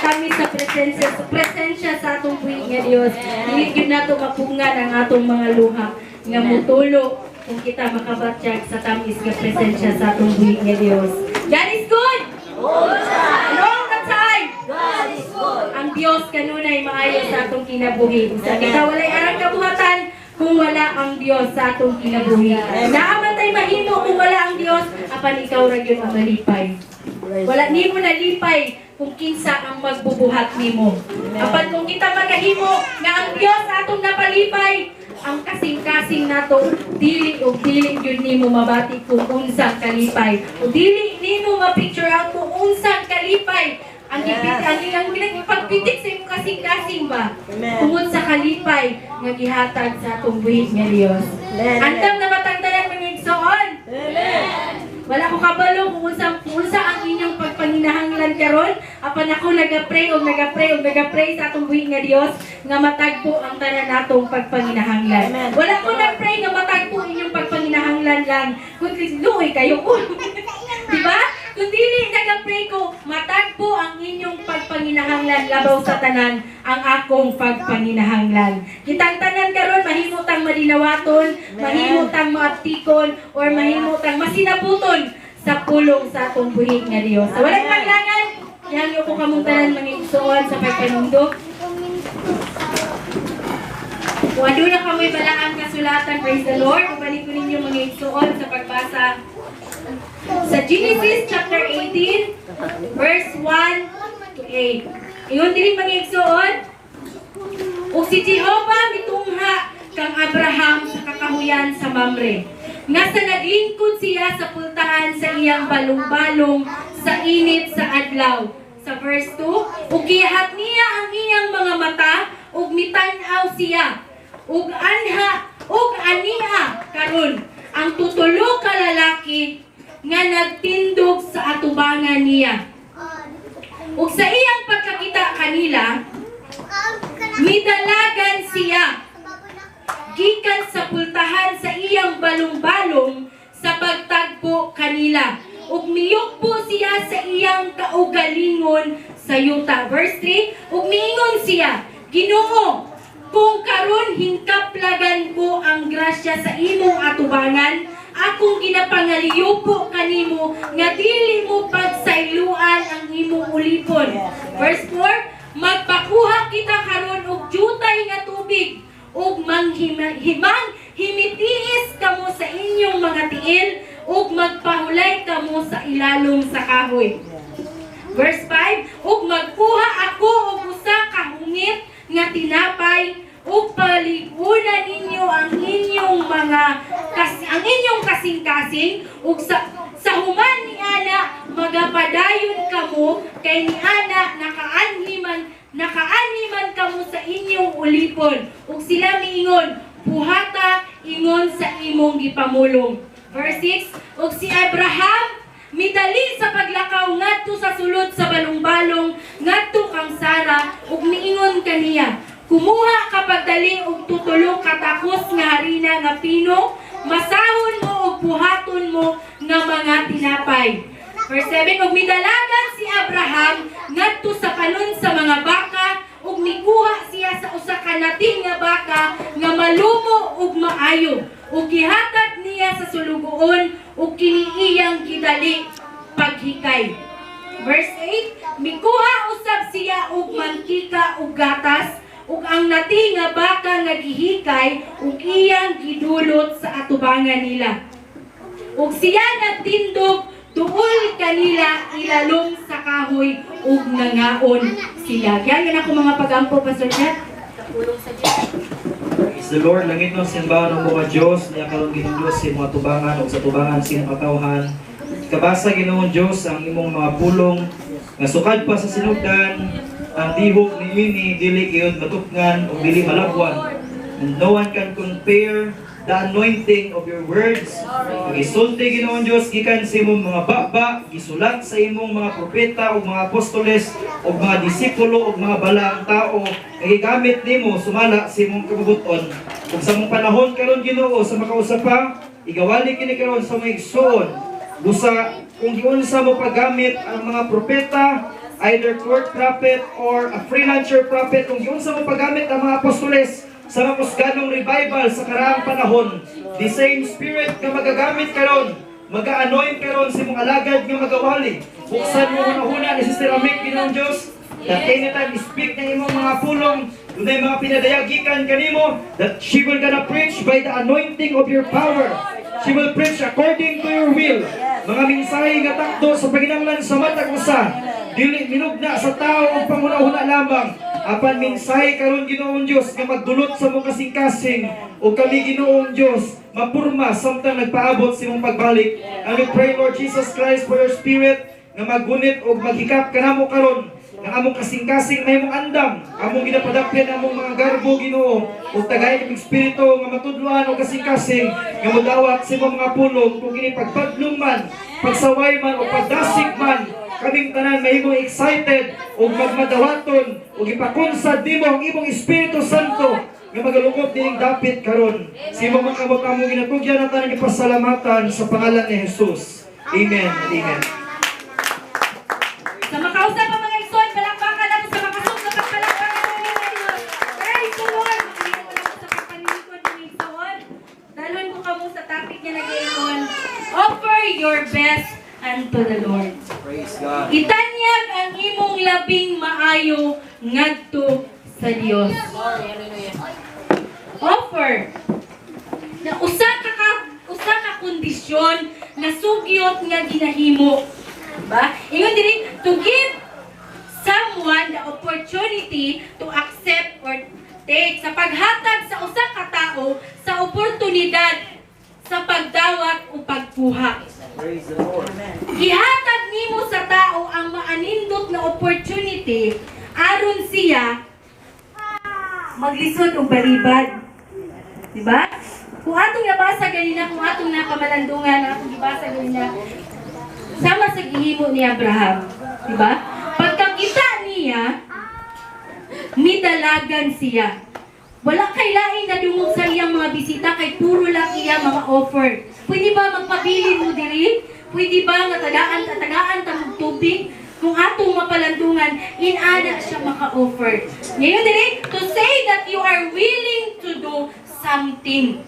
Tamis sa presensya sa atong buhi nga Dios. Dili gyud nato mapungan ang atong mga luha nga mutulo kung kita makabatyag sa tamis nga presensya sa atong buhi nga Dios. God is good! And all the time! God is good. Ang Dios kanunay maayo sa atong kinabuhi. Sa kita walay arang kabuhatan kung wala ang Dios sa atong kinabuhi. Naa man tay mahimo kung wala ang Dios, apan ikaw ra gyud ang malipay. Wala nimo nalipay kung kinsa ang magbubuhat nimo. Apan kung kita magahimo nga ang Dios atong napalipay, ang kasing-kasing nato dili og dili gyud nimo mabati kung unsang kalipay. O dili nimo ma-picture out kung unsang kalipay ang gipit ang pagpitik sa imong kasing-kasing ba. Amen. Tungod sa kalipay nga gihatag sa atong buhi nga Dios. Amen. Andam na batang tanan, mga igsoon? Amen. Wala ko kabalo kung unsa ang inyong pagpanginahanglan karon, apan ako naga-pray og naga-pray og naga-pray sa atong buhi nga Dios nga matagpo ang tanan natong pagpanginahanglan. Amen. Wala ko nag-pray nga matagpo inyong pagpanginahanglan lang. Kung luoy kayo ko. Di ba? Kung dili, naga-pray ko matagpo ang inyong pagpanginahanglan, labaw sa tanan ang akong pagpanginahanglan. Kitang tanan karon mahimo tang malinawaton, mahimo tang maaptikon or mahimo tang masinabuton sa pulong sa atong buhi nga Dios. Sa walay paglangan, ihangyo ko kamong tanan, mga igsoon, sa pagpanindog. Kung aduna kamoy balaang kasulatan, praise the Lord. Ubalik ko ninyo, mga igsoon, sa pagbasa sa Genesis chapter 18, verse 1 to 8. Ingon diri, mga igsoon, "Ug si Jehova mitungha kang Abraham sa kakahuyan sa Mamre, nga sa naglingkod siya sa pultahan sa iyang balong-balong sa init sa adlaw." Sa verse 2, "Ug giyahat niya ang iyang mga mata ug mitan-aw siya ug anha ug ania karon ang tutulo ka lalaki nga nagtindog sa atubangan niya. Ug sa iyang pagkakita kanila, midalagan siya gikan sa pultahan sa iyang balong-balong sa pagtagpo kanila. Ug miyukpo siya sa iyang kaugalingon sa yuta." Verse 3, "Ug miingon siya, Ginoo, kung karon hingkaplagan ko ang grasya sa imong atubangan, akong ginapangaliyupo kanimo nga dili mo pagsayloan ang imong ulipon." Verse 4, "Magpakuha kita karon og jutay nga tubig ug manghimang himitiis kamo sa inyong mga tiil ug magpahulay kamo sa ilalom sa kahoy." Verse 5, "Ug magkuha ako og usa ka hungit nga tinapay ug palig-una ninyo ang inyong kasing-kasing ug sa human ni ana magapadayon kamo, kay ni ana nakaanhi man kamo sa inyong ulipon." Ug sila miingon, "Buhata ingon sa imong gipamulong." Verse 6, "Ug si Abraham midali sa paglakaw ngadto sa sulod sa balong-balong ngadto kang Sara ug miingon kaniya, 'Kumuha ka pagdali og tutulo ka takos nga harina nga pino, masahon mo ug buhaton mo nga mga tinapay.'" Verse 7, "Ug midalagan si Abraham ngadto sa kanon sa mga baka ug mikuha siya sa usa ka nati nga baka nga malumo ug maayo ug gihatag niya sa sulugoon ug kini iyang gidali paghikay." Verse 8, "Mikuha usab siya og mantika ug gatas ug ang nati nga baka nga gihikay ug iyang gidulot sa atubangan nila. Ug siya nagtindog duol kanila ilalom sa kahoy ug nangaon sila." Kaya yan ako mga pagampo, Pastor Chad. Pulong sa Diyos. Praise the Lord, langit ng simbahan ng mga Diyos, niya karon, Ginoong Diyos, sa imong atubangan ug sa tubangan sa imong katawhan. Kabasa, Ginoong Diyos, ang imong mga pulong nga sukad pa sa sinugdan ang dihok niini dili gyud matupngan ug dili malabwan. And no one can compare the anointing of your words. Ang isulti, Ginoong Diyos, gikan sa imong mga baba, gisulat sa imong mga propeta ug mga apostoles ug mga disipulo ug mga balaang tao nga gigamit nimo sumala sa imong kabubut-on. Ug sa mong panahon karon, Ginoo, sa makausa pa, igawali kini karon sa mga igsoon. Busa kung giunsa mo paggamit ang mga propeta Either court prophet or a freelancer prophet, kung giunsa mo paggamit ang mga apostoles sa mga kusganong revival sa karaang panahon, the same spirit nga magagamit karon, maga-anoint karon sa imong alagad nga magawali. Buksan mo hunahuna ni Sister Amik, Ginoong Diyos, that anytime speak ng imong mga pulong, dunay mga pinadayagikan kanimo, that she will gonna preach by the anointing of your power. She will preach according to your will. Mga mensahe nga takdo sa paginanglan sa matag usa, dili minugna sa tao o panghuna-huna lamang. Apan mensahe karon, Ginoong Dios, nga magdulot sa mong kasing-kasing o kami, Ginoong Dios, mapurma samtang nagpaabot sa imong pagbalik. And we pray, Lord Jesus Christ, for your spirit nga maggunit og maghikap kanamo karon nga among kasing-kasing mahimong andam, among ginapadapyan among mga garbo, Ginoo, ug tagay kaming espiritu nga matudloan og kasing-kasing nga modawat sa imong mga pulong. Kung kini pagpadlong man, pagsaway man o pagdasig man, kaming tanan mahimong excited ug magmadawaton ug ipakonsad nimo ang imong Espiritu Santo nga magalukop dining dapit karon. Sa imong mga kamot among ginatugyan ang tanang gipasalamatan sa pangalan ni Jesus. Amen and amen. Sa makausap ang mga igsoon, palakpakan nato sa makasog na pagpalakpakan namin ngayon. Praise the Lord! Makinig ko lang sa pagpaningkod ng igsoon. Dalhon ko kamo sa topic niya nag-iingon, "Offer your best unto the Lord." Praise God. Itanyag ang imong labing maayo ngadto sa Dios. Offer. Na usa ka kondisyon na sugyot nga ginahimo. Ba? Ingon diri, to give someone the opportunity to accept or take, sa paghatag sa usa ka tawo sa oportunidad sa pagdawat o pagkuha. Praise the Lord. Ihatag nimo sa tao ang maanindot na opportunity aron siya maglisod og balibad. Di ba? Kung atong nabasa ganina, kung atong napamalandungan, ang atong gibasa ganina, sama sa gihimo ni Abraham. Di ba? Pagkakita niya, midalagan siya. Wala kay laing nadungog sa iyang mga bisita kay puro lang iya mga offer. "Pwede ba magpabilin mo diri? Pwede ba nga tagaan tagaan ta og tubig?" Kung atong mapalandungan, inana siya maka-offer. Ngayon diri, to say that you are willing to do something.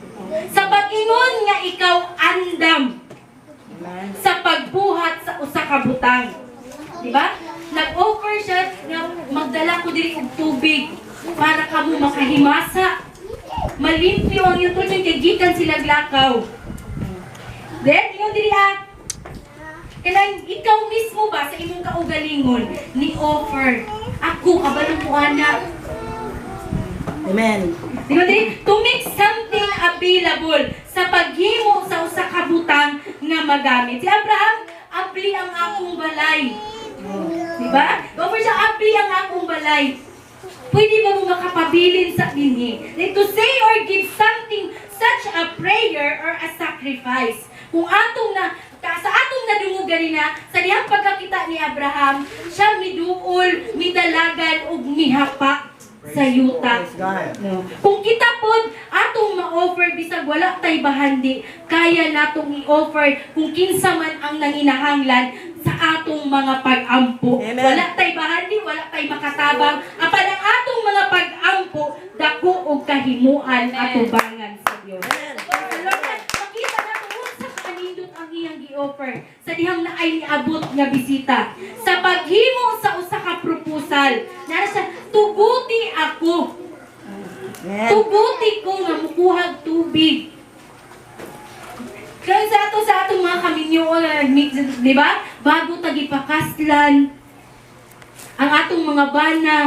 Sa pag-ingon nga ikaw andam sa pagbuhat sa usa ka butang. Di ba? Nag-offer siya nga magdala ko diri og tubig para kamo makahimasa. Malimpyo ang iyong tulong kay gikan sila lakaw. Then, yung diri ah, kanang ikaw mismo ba sa imong kaugalingon ni offer. Ako kabalo ko ana. Amen. Di ba diri? To make something available, sa paghimo sa usa ka butang nga magamit. Si Abraham, "Abli ang akong balay." Di ba? Offer siya, "Abli ang akong balay. Pwede ba mo makapabilin sa dinhi?" Like to say or give something such a prayer or a sacrifice. Kung atong na ka, sa atong nadungog ganina, sa dihang pagkakita ni Abraham, siya miduol, midalagan ug mihapa sa yuta. Praise God. No. Kung kita pod atong ma-offer bisag wala tay bahandi, kaya natong i-offer kung kinsa man ang nanginahanglan sa atong mga pag-ampo. Amen. Wala tay bahandi, wala tay makatabang, apan ang atong mga pag-ampo dako og kahimuan atubangan sa Dios. Lord, makita nato unsa kaanindot ang iyang gi-offer sa dihang naay niabot nga bisita. Sa paghimo sa usa ka proposal, nara siya, "Tuguti ako. Amen. Tuguti ko nga mukuhag tubig." Kaya sa atong mga kaminyo, di ba? Bago tagipakaslan, ang atong mga bana,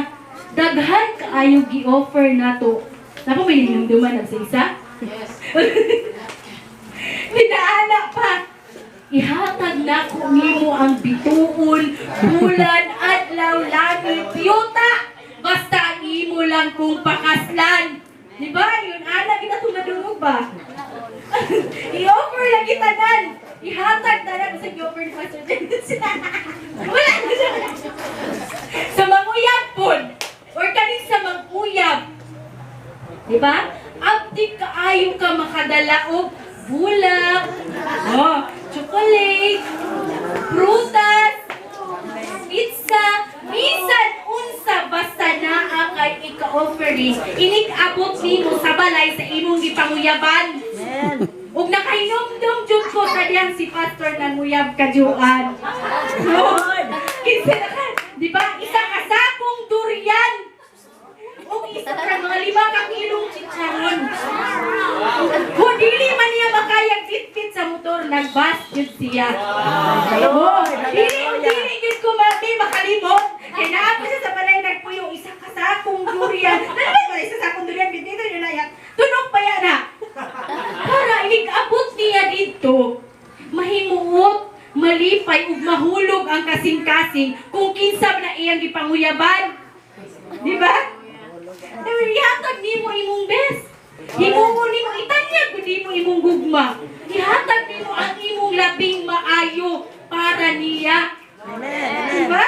daghan kaayo gi-offer nato. Nako, may hinumduman sa isa? Yes. Minaana pa. "Ihatag nako nimo ang bituon, bulan, adlaw, langit, yuta. Basta imo lang kong pakaslan." Di ba? Yun, ana, kita itong nadungog ba? I-offer lang kita nan. Ihatag na lang sa i-offer ni Pastor James. Wala na siya. Sa manguyab pod. Or kaning sa manguyab. Di ba? Abdi kaayo ka makadala og bulak, oh, chocolate, prutas, pizza. offering, inig-abot nimo sa balay sa imong gipanguyaban. Amen. Ug nakahinumdum jud ko sa diyang si Pastor nanguyab kajuan. No? Kinsa na ka? Di ba? Isa ka sakong durian. Ug isa ka mga 5 ka kilong chicharon. Kung dili man niya makayag bitbit sa motor, nagbas jud siya. Oh, dili dili jud ko mami makalimot. Kay naa po siya sa balay nagpuyo isa ka sakong durian. Ano ba isa sakong durian bitbit yun na yan. Tunog pa yan ha. Para inig-abot niya dito, mahimuot, malipay ug mahulog ang kasing-kasing kung kinsa na iyang gipanguyaban. Di ba? Dahil ihatag nimo imong best. Himuon nimo itanyag gud nimo imong gugma. Ihatag nimo ang imong labing maayo para niya. Amen. Di ba?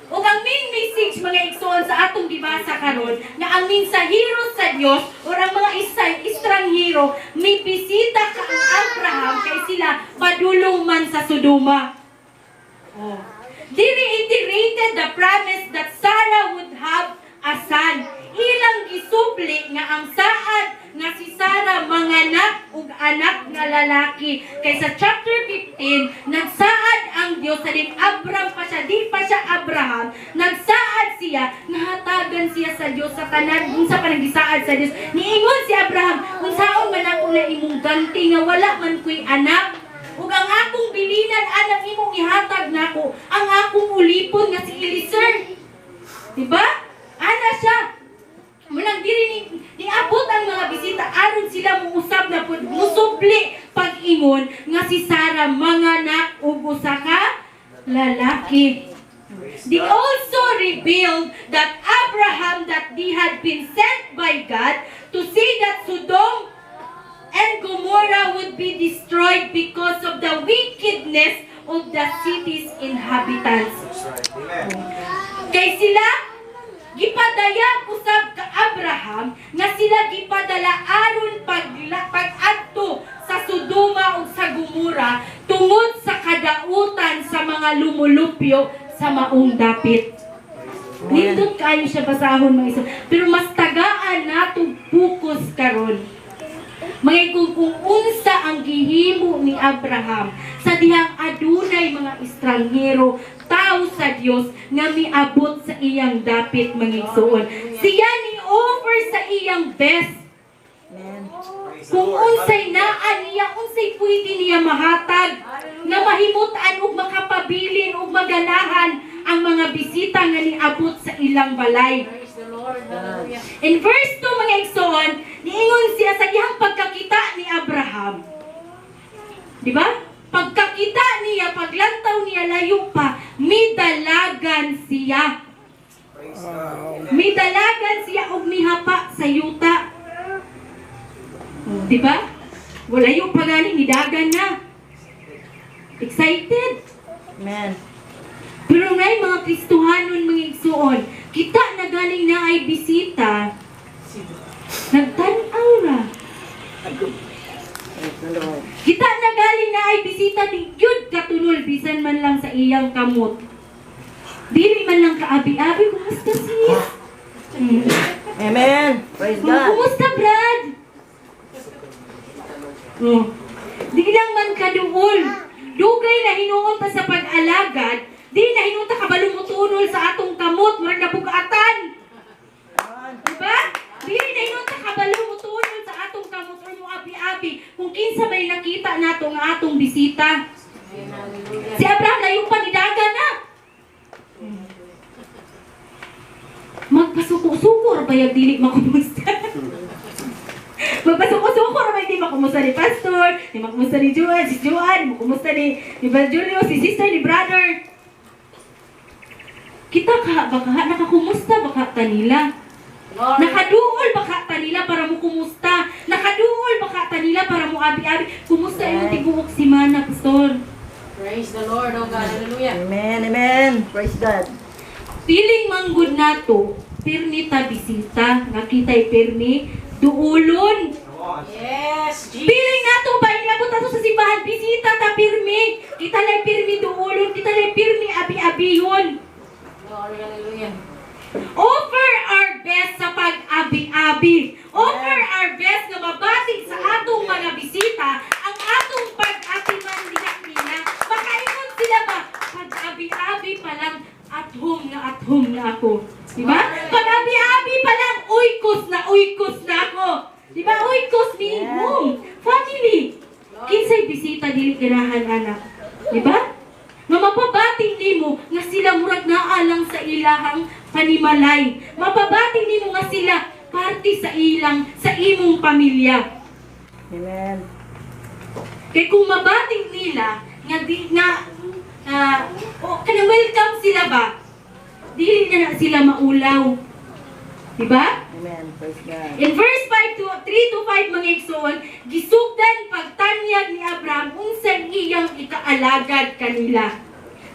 Ug ang main message, mga igsoon, sa atong gibasa karon nga ang mensahero sa Dios or ang mga isa estranghero may bisita ka ang Abraham kay sila padulong man sa Sodoma. Oh. They reiterated the promise that Sarah would have a son. Ilang gisubli nga ang saad nga si Sarah manganak og anak nga lalaki. Kay sa chapter 15, nagsaad ang Dios sa din Abram pa siya, di pa siya Abraham, nagsaad siya, nahatagan siya sa Dios sa tanan, unsa pa nang gisaad sa Dios. Niingon si Abraham, "Unsaon man ako na imong ganti nga wala man ko'y anak? Ug ang akong bilinan anang imong ihatag nako, ang akong ulipon nga si Eliezer." Diba? Ana siya. Munang diri ni niabot ang mga bisita aron sila muusab na pud musubli pag-ingon nga si Sarah manganak og usa ka lalaki. They also revealed that Abraham that they had been sent by God to see that Sodom and Gomorrah would be destroyed because of the wickedness of the city's inhabitants. Kay sila, gipadayag usab ka Abraham nga sila gipadala aron pag-adto sa Sodoma ug sa Gomora tungod sa kadautan sa mga lumulupyo sa maong dapit. Nindot kayo siya basahon, mga isa. Pero mas tagaan nato focus karon. Mga kung unsa ang gihimo ni Abraham sa dihang adunay mga estranghero, tao sa Dios nga miabot sa iyang dapit, mga igsuon. Siya ni offer sa iyang best. Amen. Kung unsay naa niya, unsay pwede niya mahatag nga mahimutan ug makapabilin ug maganahan ang mga bisita nga niabot sa ilang balay. Praise the Lord. Hallelujah. In verse 2, mga igsoon, niingon siya sa iyang pagkakita ni Abraham. Di ba? Pagkakita niya, paglantaw niya layo pa, midalagan siya. Midalagan siya og mihapa sa yuta. Di ba? Wala yung pa gani, nidagan na. Excited. Amen. Pero ngay mga Kristohanon, mga igsuon, kita na galing na ay bisita, nagtan-aw ra. Praise the Lord. Kita na galing na ay bisita, di gyud katunol bisan man lang sa iyang kamot. Dili man lang kaabi-abi, "Kumusta, sis?" Amen. Praise Oh, God. "Kumusta, Brad?" Oh. Di lang man kaduol. Dugay na hinuon ta sa pag-alagad, di na hinuon ta kabalo motunol sa atong kamot, murag nabugatan. Diba? Dili na hinuon ta kabalo motunol sa atong kamot or mo abi-abi kung kinsa may nakita nato nga atong bisita. Si Abraham layo pa, nidaga na. Magpasuko-suko ra bayag dili makumusta. Magpasuko-suko ra bay di makumusta ni pastor, di makumusta ni Joan, si Joan, di makumusta ni Brother Julio, si sister, ni brother. Kita ka baka nakakumusta baka tanila. Glory. Nakaduol baka tanila para mo kumusta. Nakaduol baka tanila para mo abi-abi. "Kumusta imong tibuok simana, pastor?" Praise the Lord, oh God. Hallelujah. Amen. Amen. Praise God. Feeling manggod nato, pirmi ta bisita, nga kita'y pirmi duulon. Yes, Jesus. Feeling nato ba, iniabot nato sa simbahan, bisita ta pirmi. Kita lang pirmi duulon, kita lang pirmi abi-abihon. Glory, hallelujah. Offer our pag-abi-abi. Offer our best nga mabati sa atong mga bisita ang atong pag-atiman diha nila. Makaingon sila ba, pag-abi-abi pa lang, at home na at home na ako. Di ba? Pag-abi-abi pa lang, oikos na ako. Di ba? Oikos meaning home, family. Kinsay bisita dili ganahan ana. Di ba? Nga mapabati nimo nga sila murag naa lang sa ilahang panimalay. Mapabati nimo nga sila parte sa imong pamilya. Amen. Kay kung mabati nila nga di nga o kanang welcome sila ba? Dili na na sila maulaw. Di ba? Amen. Praise God. In verse 5 to 3 to 5, mga igsoon, gisugdan pagtanyag ni Abraham unsang iyang ikaalagad kanila.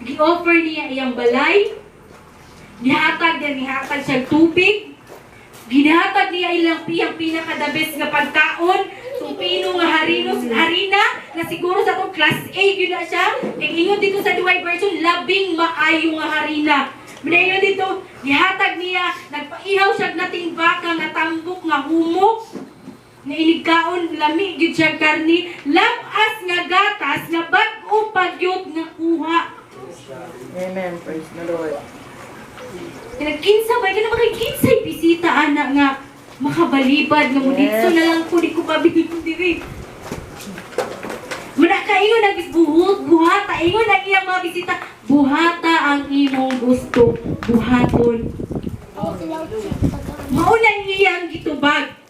Gi-offer niya iyang balay, gihatag niya, gihatag siya tubig, gihatag niya ilang piyang pinaka the best nga pagkaon, tupino nga harina, na siguro sa atong class A gyud na siya. Kay ingon dito sa Duay version, labing maayo nga harina. Minayon dito, gihatag niya, nagpaihaw siya nating baka nga tambok nga humok, na inigkaon lami gyud siya karni, lam-as nga gatas nga bag-o pa gyud nga kuha. Amen. Praise the Lord. Kinsa ba kana mga kinsay bisita ana nga makabalibad nga mo didto na lang ko, di ko pabilin diri. Muna kaingon ang buhot, buhata, ingon ang iyang mga bisita, buhata ang imong gusto, buhaton. Mao na iyang gitubag.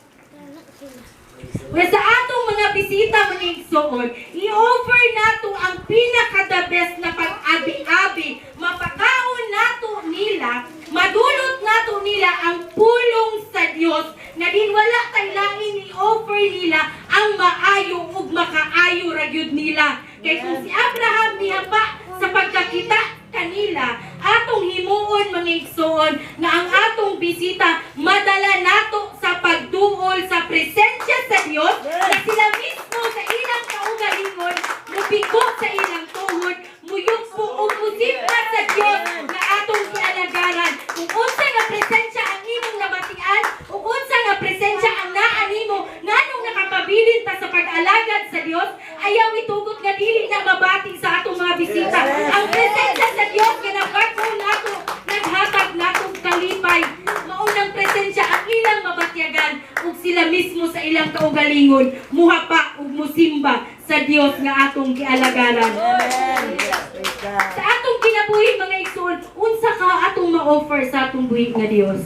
Well, sa atong mga bisita, mga igsoon, i-offer nato ang pinaka-the best na pag-abi-abi. Mapakaon nato nila, madulot nato nila ang pulong sa Dios na din wala tay lain i-offer nila ang maayo ug makaayo ra gyud nila. Kay kung si Abraham nihapa sa pagkakita kanila, atong himuon, mga igsoon, nga ang atong bisita madala nato sa pagduol sa presensya sa Dios na sila mismo sa ilang kaugalingon mupiko sa ilang tuhod, muyukpo ug musimba sa Dios nga atong gialagaran. Kung unsa nga presensya ang imong nabatian ug unsa nga presensya ang naa nimo nganong nakapabilin ta sa pag-alagad sa Dios, ayaw itugot nga dili na mabati sa atong mga bisita. Ang presensya sa Dios nga nabag-o nato, naghatag natong kalipay. Maunang presensya ang ilang mabatyagan ug sila mismo sa ilang kaugalingon muhapa ug musimba sa Dios nga atong gialagaran. Amen. Praise God. Sa atong kinabuhi, mga igsoon, unsa ka atong ma-offer sa atong buhi nga Dios?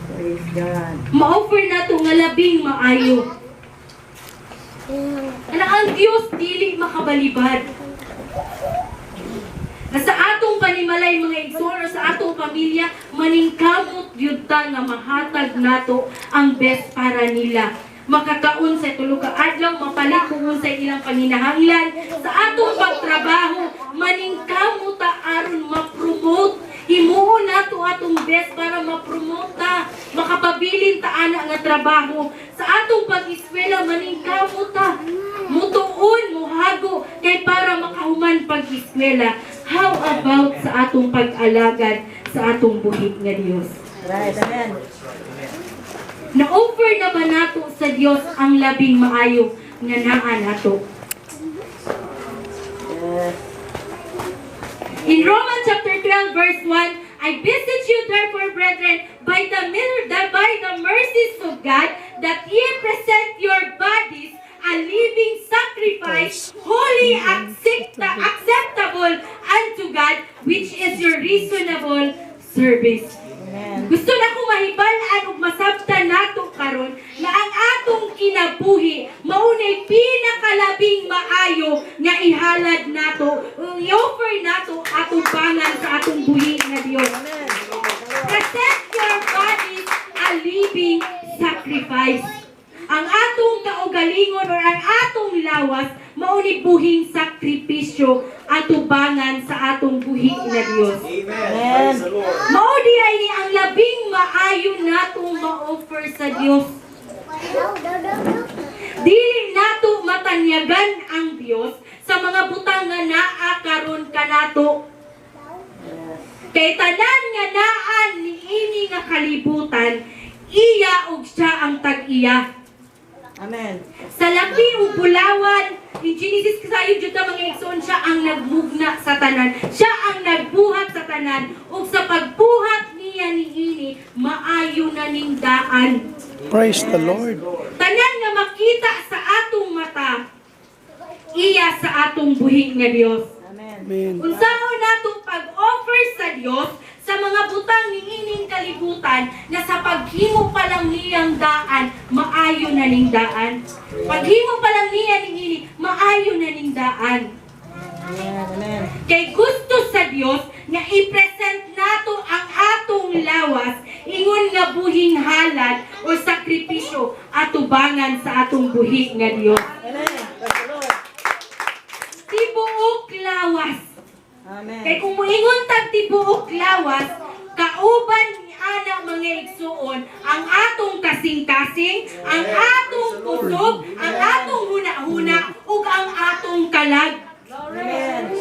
Praise God. Ma-offer nato nga labing maayo. Ana ang Dios dili makabalibad. Na sa atong panimalay, mga igsoon, o sa atong pamilya, maningkamot gyud ta nga mahatag nato ang best para nila. Makakaon sa tulo ka adlaw, mapalit kung sa ilang panginahanglan. Sa atong pagtrabaho, maningkamot ta aron ma-promote. Himuon nato atong best para ma-promote ta, makapabilin ta ana nga trabaho. Sa atong pag-eskwela, maningkamot ta. Mutuon, muhago, kay para makahuman pag-eskwela. How about sa atong pag-alagad sa atong buhi nga Dios? Right. Amen. Na-offer na ba nato sa Dios ang labing maayo nga naa nato? Yes. In Romans chapter 12 verse 1, "I beseech you therefore, brethren, by the mercies of God, that ye present your bodies a living sacrifice, holy, acceptable unto God, which is your reasonable service." Amen. Gusto na ko mahibal-an ug masabtan nato karon nga ang atong kinabuhi maunay pinakalabing maayo nga ihalad nato, i-offer nato atubangan sa atong buhi nga Dios. Present your bodies a living sacrifice. Ang atong kaugalingon or ang atong lawas mauni buhing sakripisyo atubangan sa atong buhi nga Dios. Amen. Amen. Praise the Lord. Mao di ay ni ang labing maayo natong ma-offer sa Dios. Dili nato matanyagan ang Dios sa mga butang nga naa karon kanato. Yes. Kay tanan nga naa niini nga kalibutan, iya. siya ang tag-iya. Amen. Salapi ug bulawan, in Genesis kasayo jud ta, mga igsoon, siya ang nagmugna sa tanan. Siya ang nagbuhat sa tanan ug sa pagbuhat niya niini, maayo na ning daan. Praise the Lord. Tanan nga makita sa atong mata, iya sa atong buhi nga Dios. Amen. Amen. Unsaon nato pag-offer sa Dios sa mga butang niining kalibutan na sa paghimo pa lang niyang daan, maayo na ning daan? Paghimo pa lang niya niini, maayo na ning daan. Amen. Amen. Kay gusto sa Dios nga i-present nato ang atong lawas ingon nga buhing halad o sakripisyo atubangan sa atong buhi nga Dios. Amen. Praise the Lord. Tibuok lawas. Amen. Kay kung muingon tag tibuok lawas, kauban ni ana, mga igsuon, ang atong kasing-kasing, ang atong kusog, ang atong huna-huna, ug ang atong kalag. Amen.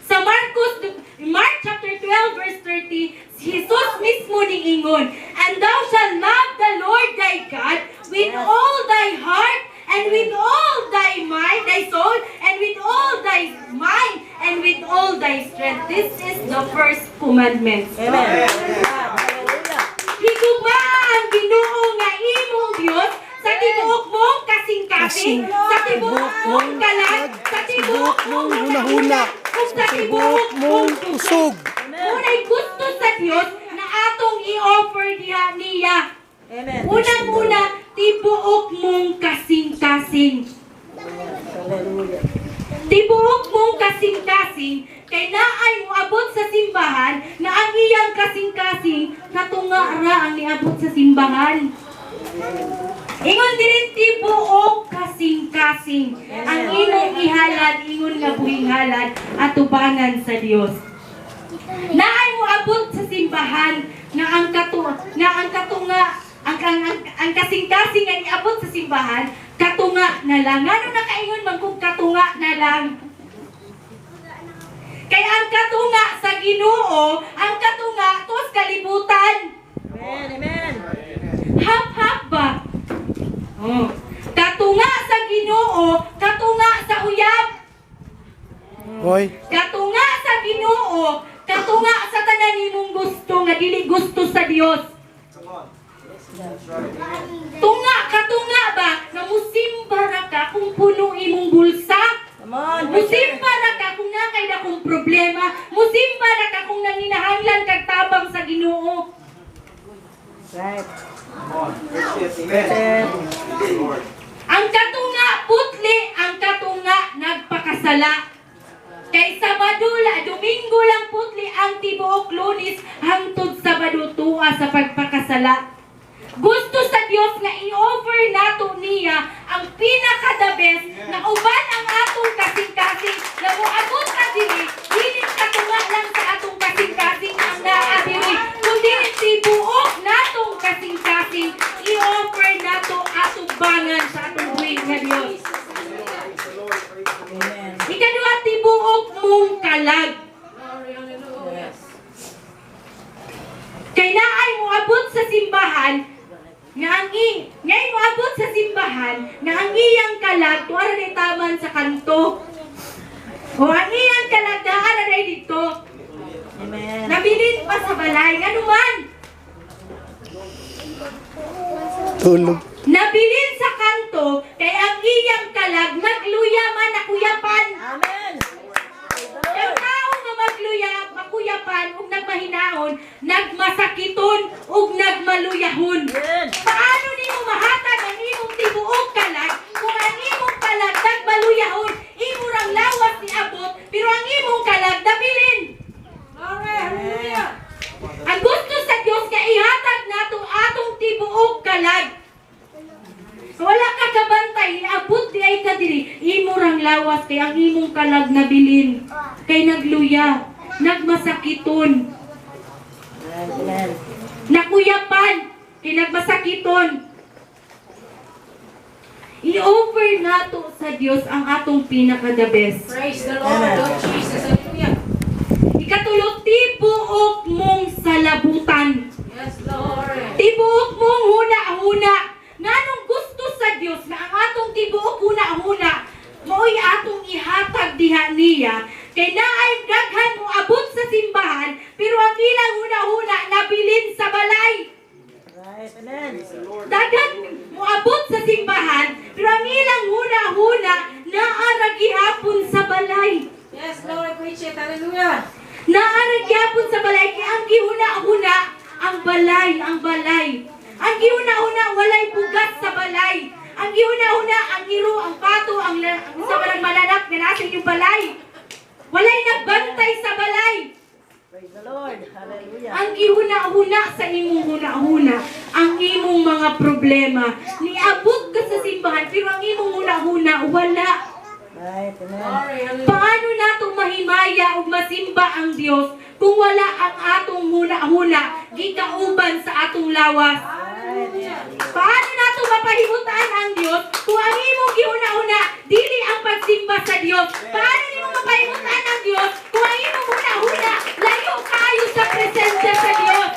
Sa Marcos, Mark chapter 12 verse 30, si Jesus mismo niingon, "And thou shalt love the Lord thy God with all thy heart and with all thy mind, thy soul, and with all thy mind, and with all thy strength." This is the first commandment. Amen. Praise God. Hallelujah. Higugma ang Ginoo nga imong Dios sa tibuok mong kasing-kasing, sa tibuok mong kalag, sa tibuok mong hunahuna, ug sa tibuok mong kusog. Unay gusto sa Dios na atong i-offer diha niya. Amen. Unang-una, tibuok mong kasing-kasing. Hallelujah. Tibuok mong kasing-kasing kay naay moabot sa simbahan na ang iyang kasing-kasing katunga ra ang niabot sa simbahan. Ingon diri, tibuok kasing-kasing. Ang imong ihalad ingon nga buhing halad atubangan sa Dios. Naay moabot sa simbahan nga ang katunga ang kasing-kasing nga niabot sa simbahan katunga na lang. Ngano nakaingon man kung katunga na lang? Kay ang katunga sa Ginoo, ang katunga tos kalibutan. Amen. Amen. Hap-hap ba? Oh. Katunga sa Ginoo, katunga sa uyab. Hoy. Katunga sa Ginoo, katunga sa tanan nimong gusto nga dili gusto sa Dios. Tunga, katunga ba nga musimba ra ka kung puno imong bulsa? Come on. Musimba ra ka kung naa kay dakong problema, musimba ra ka kung nanginahanglan kag tabang sa Ginoo. Right. Amen. Ang katunga putli, ang katunga nagpakasala. Kay Sabado la, Domingo lang putli ang tibuok Lunes hangtod Sabado tuwa sa pagpakasala. Gusto sa Dios nga i-offer nato niya ang pinaka the best na uban ang atong kasing-kasing na moabot ka diri, dili katunga lang sa atong kasing-kasing ang naa diri, kundi tibuok natong kasing-kasing i-offer nato atubangan sa atong buhi nga Dios. Amen. Ikaduha, tibuok mong kalag. Glory, hallelujah. Kay naay moabot sa simbahan nga ang i ngay moabot sa simbahan nga ang iyang kalag tuara na taman sa kanto. O ang iyang kalag naa na dito. Amen. Nabilin pa sa balay nganuman? Tulog. Nabilin sa kanto kay ang iyang kalag nagluya man, nakuyapan. Amen. Ang tao nga magluya, makuyapan ug nagmahinaon, nagmasakiton ug nagmaluyahon. Amen. Paano nimo mahatag ang imong tibuok kalag kung ang imong kalag nagmaluyahon? Imo rang lawas niabot, pero ang imong kalag nabilin. Glory, hallelujah. Ang gusto sa Dios nga ihatag nato atong tibuok kalag. Wala ka kabantay, niabot di ay ka diri, imo rang lawas kay ang imong kalag nabilin. Kay nagluya, nagmasakiton, Amen. nakuyapan, kay nagmasakiton. I-offer nato sa Dios ang atong pinaka the best. Praise the Lord, oh Jesus, hallelujah. Ikatulo, tibuok mong salabutan. Yes, Lord. Tibuok mong huna-huna. balay, ang balay. Ang gihuna-huna, walay bugas sa balay. Ang gihuna-huna, ang iro, ang pato, ang sa walang malanap nga nasa inyong balay. Walay nagbantay sa balay. Praise the Lord. Hallelujah. Ang gihuna-huna sa imong huna-huna, ang imong mga problema. Niabot ka sa simbahan, pero ang imong huna-huna, wala. Right. Amen. Glory, hallelujah. Paano nato mahimaya ug masimba ang Dios kung wala ang atong huna-huna gikauban sa atong lawas? Right. Paano nato mapahimutan ang Dios kung ang imong gihuna-huna dili ang pagsimba sa Dios? Paano nimo mapahimutan ang Dios kung ang imong huna-huna layo kaayo sa presensya sa Dios?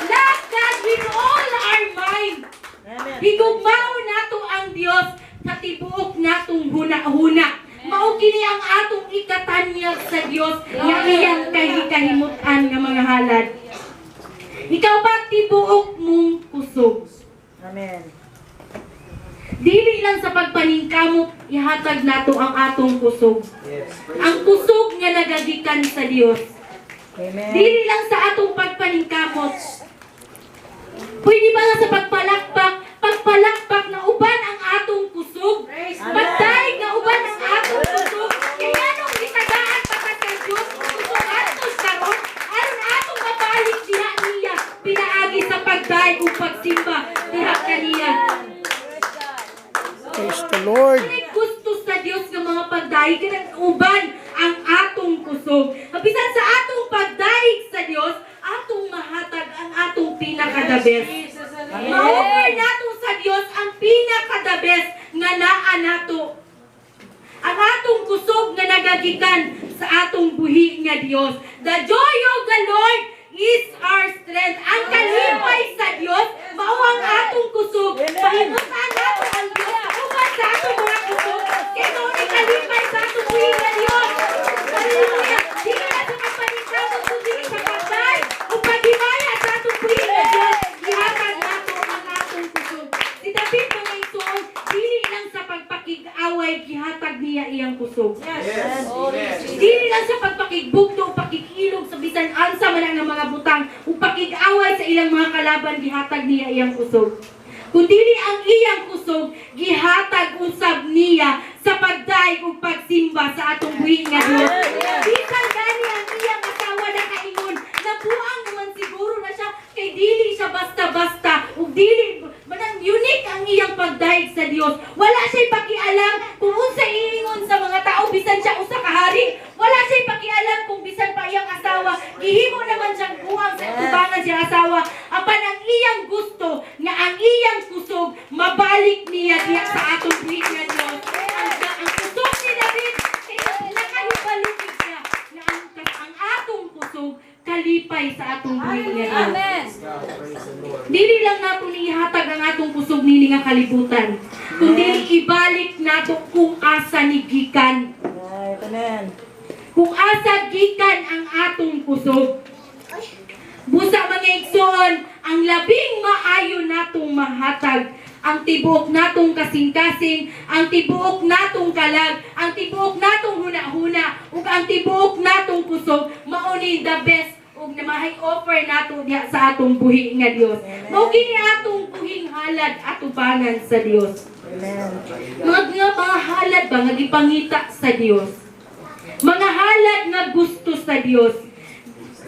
Love God with all our mind. Amen. Higugmaon nato ang Dios sa tibuok natong huna-huna. Mao kini ang atong ikatanyag sa Dios nga iyang kahikahimutan nga mga halad. Ikaw ba tibuok mong kusog? Amen. Dili lang sa pagpaningkamot ihatag nato ang atong kusog. Yes. Ang kusog nga nagagikan sa Dios. Amen. Dili lang sa atong pagpaningkamot. Pwede ba nga sa pagpalakpak, pagpalakpak na uban ang atong kusog? Praise the Lord. Pagdaig na uban ang atong kusog. Kaya nung gitagaan pa ka sa Diyos, kusog atos karon, aron atong mabalik diha niya, pinaagi sa pagdaig ug pagsimba diha kaniya. Praise the Lord. Ay gusto sa Dios nga mga pagdaig kanang uban ang atong kusog. Bisan sa atong pagdaig sa Dios, atong mahatag ang atong pinaka-the best. Jesus, hallelujah. Ma-offer nato sa Dios ang pinaka-the best nga naa nato. Ang atong kusog nga nagagikan sa atong buhi nga Dios. The joy of the Lord is our strength. Ang kalipay sa Dios, mao ang atong kusog. Amen. Pahimutan nato ang Dios uban sa atong mga kusog. Kay mao ni kalipay sa atong buhi nga Dios. Hallelujah. Dili na sa pagpaningkamot kundi sa pagday ug paghimaya sa atong buhi nga Dios. Gihatag nato ang atong kusog. Si David, mga igsoon, dili lang sa pagpakig-away gihatag niya iyang kusog. Yes. Glory, Jesus. Dili lang sa pagpakigbugto o pakikilog sa bisan ansa man ang mga butang o pakig-away sa ilang mga kalaban gihatag niya iyang kusog. Kundili ang iyang kusog gihatag usab niya sa pagdaig ug pagsimba sa atong buhi nga Dios. Bisan gani ang iyang asawa nakaingon, nabuang naman siguro na siya kay dili siya basta-basta ug dili manang unique ang iyang pagdaig sa Dios. Wala siya'y pakialam kung unsa iingon sa mga tao bisan siya usa ka hari. Wala siya'y pakialam kung bisan pa iyang asawa gihimo naman siyang buang sa tubangan siyang asawa. Apan ang iyang gusto nga ang iyang kusog mabalik niya diha sa atong buhi nga Dios. Ang kusog ni David kay nakahibalo gid siya nga ang atong kusog kalipay sa atong buhi nga Dios. Amen. Dili lang nato niihatag ang atong kusog nini nga kalibutan, kundi ibalik nato kung asa ni gikan. Right. Amen. Kung asa gikan ang atong kusog. Busa, mga igsoon, ang labing maayo natong mahatag, ang tibuok natong kasing-kasing, ang tibuok natong kalag, ang tibuok natong huna-huna, ug ang tibuok natong kusog, mao ni the best ug na mahay offer nato diha sa atong buhi nga Dios. Mao kini atong buhing halad atubangan sa Dios. Amen. Mga halad ba nga gipangita sa Dios? Mga halad nga gusto sa Dios.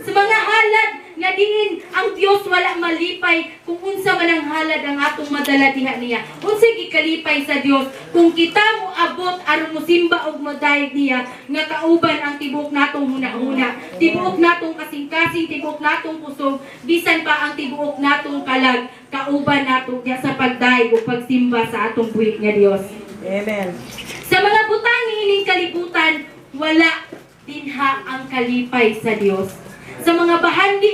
Sa mga halad nga diin ang Dios wala malipay kung unsa man ang halad ang atong madala diha niya. Unsa gikalipay sa Dios kung kita mo abot aron mosimba og modayeg niya nga kauban ang tibuok natong huna-huna, tibuok natong kasing-kasing, tibuok natong kusog, bisan pa ang tibuok natong kalag, kauban nato diha sa pagdayeg ug pagsimba sa atong buhi nga Dios. Amen. Sa mga butang niining kalibutan, wala dinha ang kalipay sa Dios. Sa mga bahandi